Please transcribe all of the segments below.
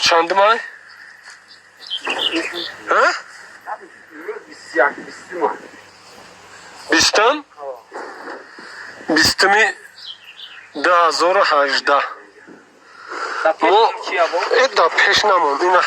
Чандумай? Бистум? 20-уми 2018. Мо да пеш намон, ина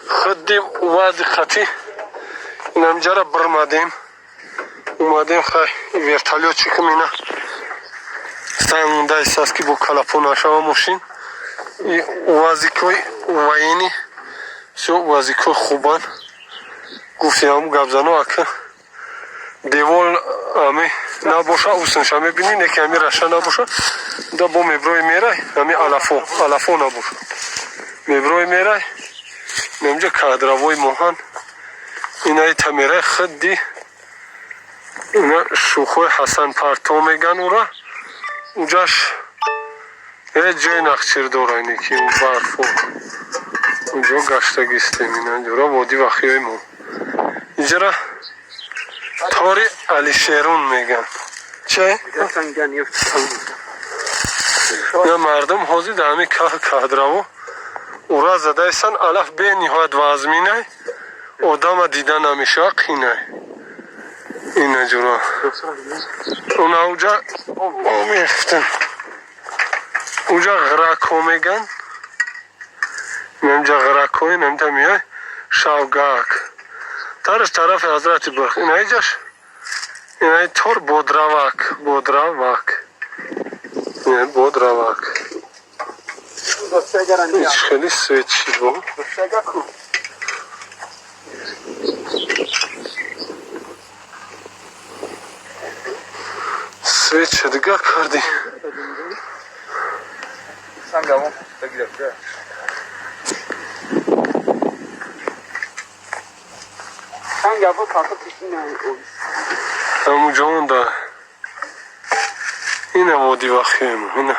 худди увази хати инамҷара бирмадем, омадем. Хай, вертолётчикам ина сандаистааст, ки бо калапо нашава мошин. Увазикои военный, всё, увазикои хубан. Гуфти ҳаму гапзано, ака, девол ами набоша, усунша мебинӣ, не ки ами раша набоша, да бо меброи мерай, ами алафо, алафо набоша, меброи мерай. Намҷа кадравои моҳан, инаи тамераи худди ина шӯхои Ҳасан Парто меган ура. Уҷаш ҳеҷ ҷои нақчир дора, ине ки барфо уҷо гаштагистем. Ина ҷора води вахиёи мо, иҷара тори Алишерун меган. Че я мардум ҳозир дар ҳамин кадраво ура задаистан. Алаф бениҳоят вазминай, одама дида намешава, қинай. Ина ҷура уна уҷа омехтан, уҷа ғиракҳо меган, инамҷа ғиракҳо, инамта миёй шавгак тараш тарафи Ҳазрати Бурх. Инаиҷаш, инаи тор Бодравак, Бодравак, Бодравак. Ич хеле свет шид бо. Свет шудига кардӣ. Сангамон гирифта. Сангаво Ҳамуҷонда ина води вахием, ина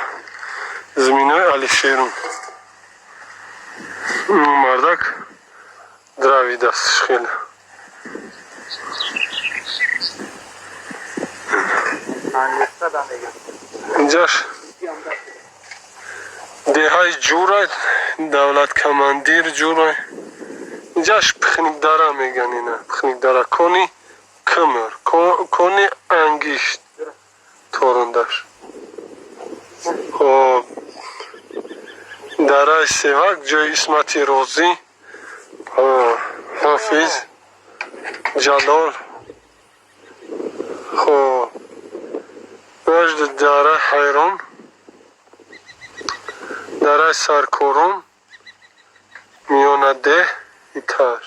заминои Алишерун. Мардак дравидастш хеле. Инҷаш деҳаи Ҷурай, давлат командир Ҷурай. Инҷаш Пихникдара меган, ина Пихникдара, кони кмр, кони ангишт торундаш. Хоб, дараи Севак, ҷои Исмати Розӣ, Ҳофиз Ҷалол. Хоб, дараи Ҳайрон, дараи Саркорон, миёнадеҳ итар,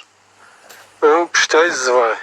пуштаи Звай.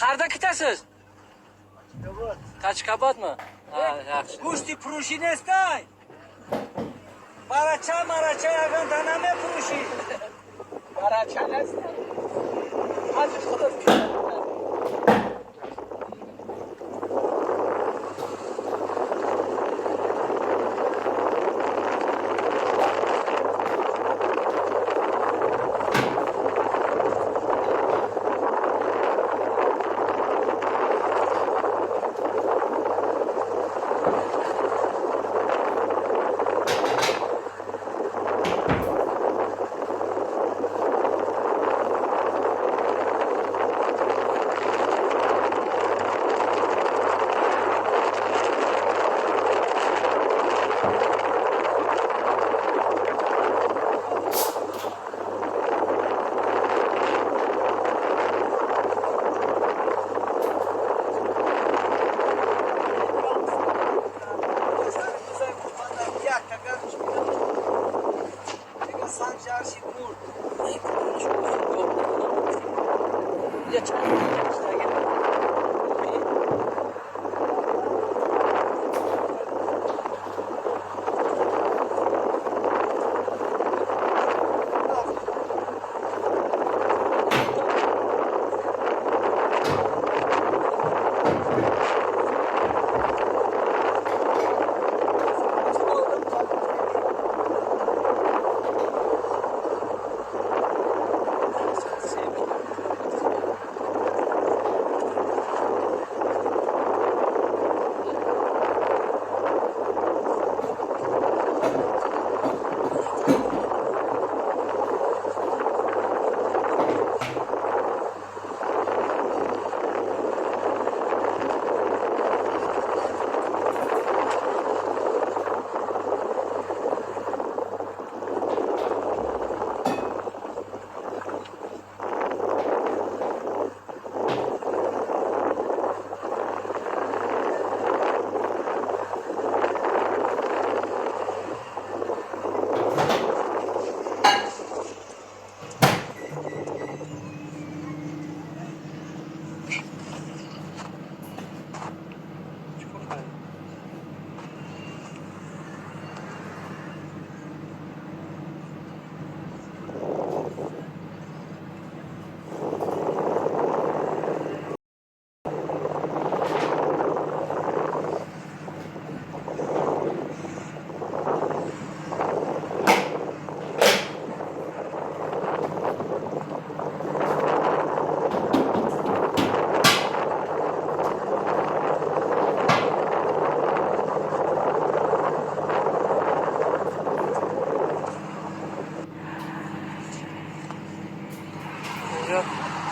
Qayerda ketasiz? Tachkabodmi? Ha, yaxshi. Гӯшти фурӯшӣ нестай. Барача марача ягон та намефурӯшӣ. Барача нест. Ҳаҷи худат.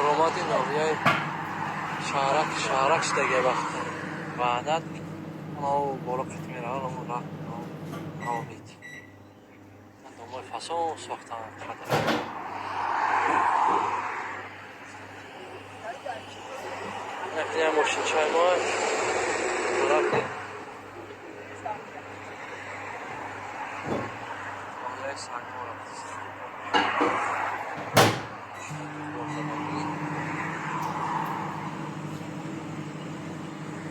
Ромади ноҳияи Шаҳрак, Шаҳрак шудагия вақт Ваҳдат анав боло қит меравад, ҳамон раҳ равобит домои фасон сохтанд. Қадр мошинчаи мо тарафи ноҳияи Сангвор рафтааст.